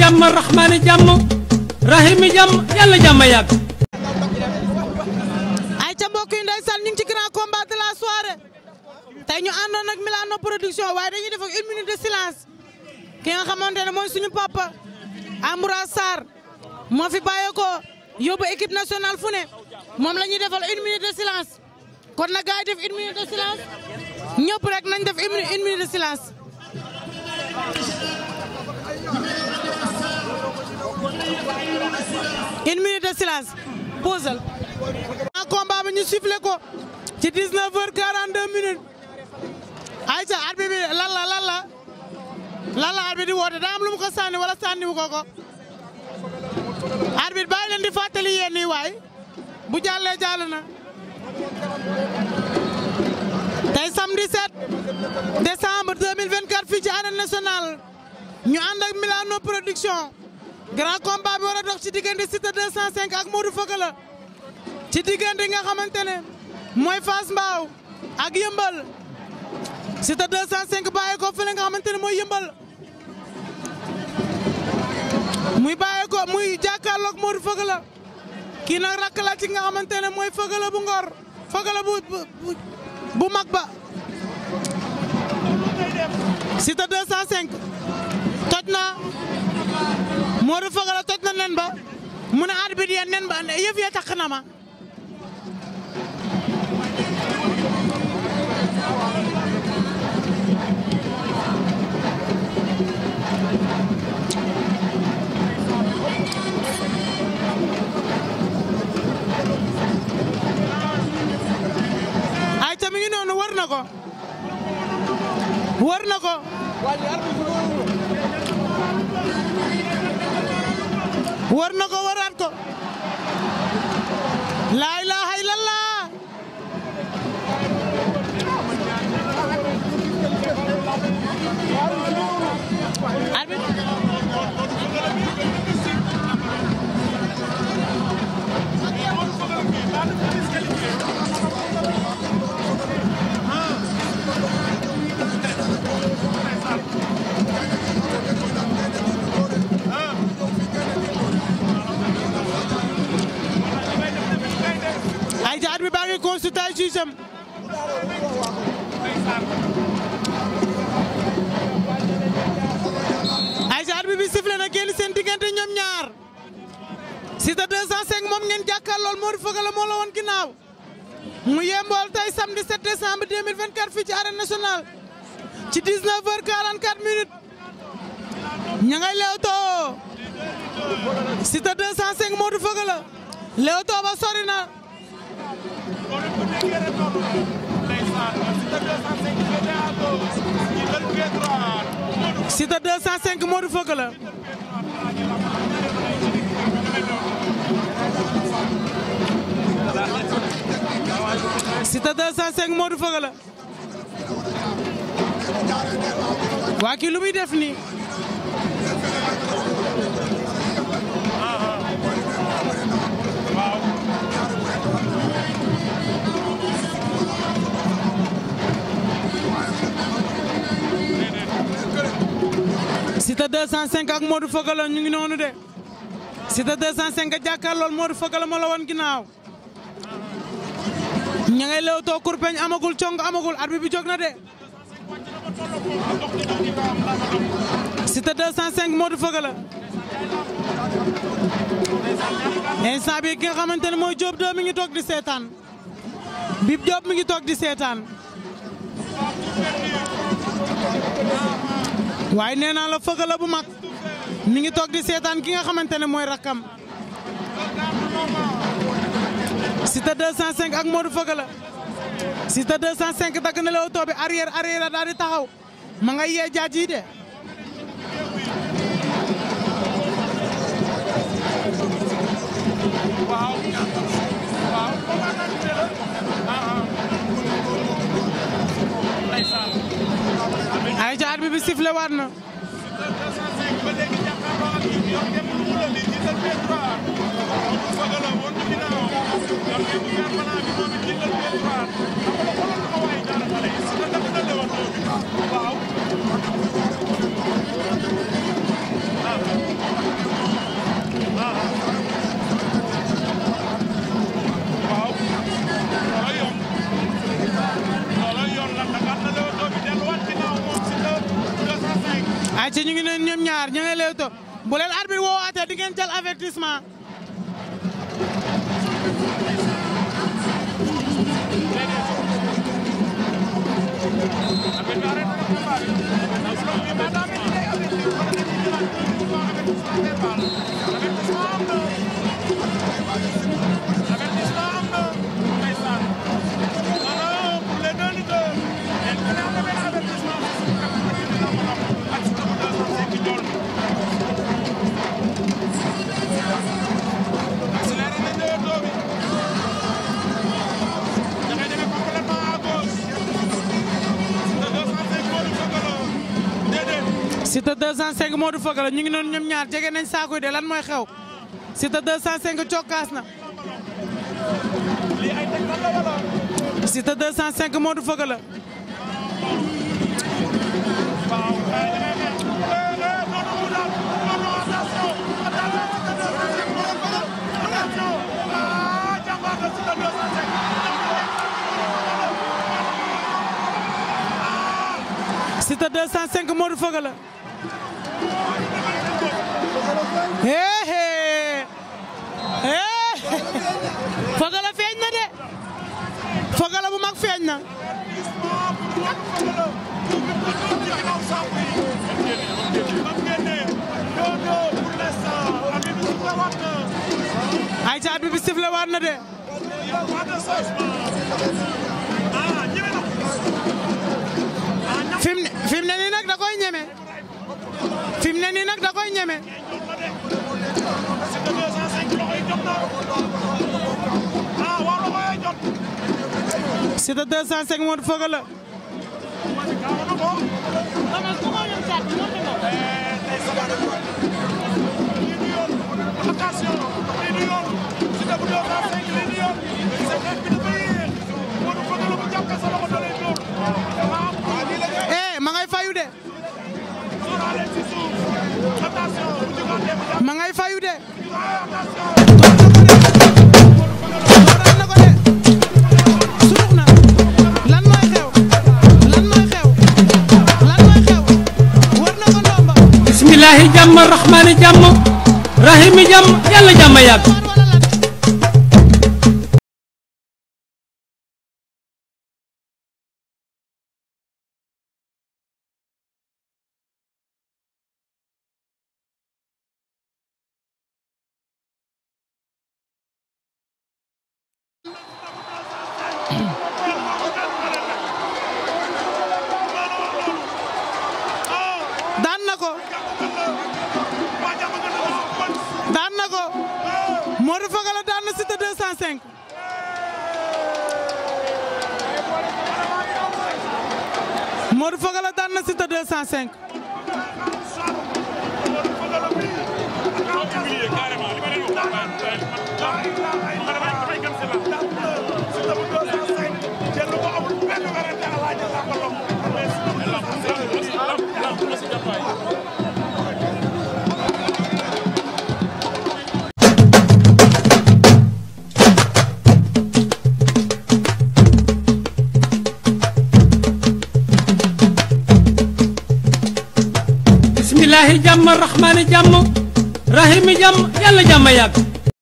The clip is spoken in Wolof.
jàmm rahmaani jàmm rahimi jàmm yàlla jàmm yàgg. ay ca mbokk yi ndeysaan ñu ngi ci grand combat de la soirée tey ñu àndoon ak Milano production waaye dañuy def ak 1 minute de silence ki nga xamante ne mooy suñu papa Ambroise Sarr moo fi bàyyeekoo yóbbu équipe nationale fu ne moom la ñuy defal 1 minute de silence kon na gars yi def 1 minute de silence ñëpp rek nañ def 1 minute de silence. Une minute de silence posal en combat bi ñu sifflé ko ci 19h42 minutes ayca arbitre bi lan la arbitre di woote daa am lu mu ko sànni wala sànniwu ko arbitre bàyyi leen di fàttali yéen nii waay bu jàllee jàll na tey samedi 7 décembre 2024 fii ci arène nationale ñu ànd ak Milano production grand combat bi war a dox ci diggante Siteu 205 ak Modou Feugeula ci diggante nga xamante ne mooy Fass Mbao ak Yëmbal Siteu 205 bàyyi ko fële nga xamante ne mooy Yëmbal muy jàkkaarloog Modou Feugeula kii nag rakk la ci nga xamante ne mooy Feugeula bu Ngor Feugeula bu mag ba Siteu 205 toj na Modou Feugeula toj na nen ba mu ne arbitre ya nen ba yëf ya takk na ma ay ta mi ngi noonu wër na ko waraat ko laa ilaaha illallah ay jaat bi baa ngi consulté juge am ay jaat bi sifflé na génn seen diggante ñoom ñaar Siteu 205 moom ngeen jàkkaarlool Modou Feugeula moo la woon ginnaaw mu yembool tey samedi 7 décembre 2024 fii ci arène nationale ci 19h44 minutes ña ngay leewtoo Siteu 205 Modou Feugeula leewtoo ba sori na Siteu 205 Modou Feugeula Siteu 205 Modou Feugeula waa kii lu muy def nii Siteu 205 ak Modou Feugeula ñu ngi noonu de Siteu 205 a jàkkaarlool Modou Feugeula moo la woon ginnaaw ña ngay lewtoo kurpeñ amagul cong amagul arbitre bi jóg na de Siteu 205 Modou Feugeula instant bi ki nga xamante ne mooy Diop 2 mi ngi toog di seetaan Bib Diop mi ngi toog di seetaan waaye nee naa la Feugeula bu mag mi ngi toog di seetaan ki nga xamante ne mooy rakkam Siteu 205 ak Modou Feugeula Siteu 205 dagg na leewtoo bi arrière daal di taxaw ma ngay yee jaaji de ay ca arbitre bi sifflé waat na ñaar ñu ngi leewtoo bu leen arbitre woowaatee di ngeen jël avertissement. Siteu 205 Modou Feugeula ñu ngi noonu ñoom ñaar jege nañ saako yi de lan mooy xew Siteu 205 cokkaas na Siteu 205 Modou Feugeula Siteu 205 Modou Feugeula Feugeula feeñ na de Feugeula bu mag feeñ na ay ca arbitre bi sifflé waat na de fi mu ne nii nag da koy ñeme fi mu ne nii nag da koy ñeme Siteu 205 Modou Feugeula ma ngay fayu de ma ngay fayu de dooran na ko de surux na lan mooy xew lan mooy xew lan mooy xew war na ko ndomba bismillahi jàmm rahmaani jàmm rahimi jàmm yàlla jàmm yàgg daan na ko Modou Feugeula daan na Siteu 205 Modou Feugeula daan na Siteu 205 bismillahi jàmm rahmaani jàmm rahimi jàmm yàlla jàmm yàgg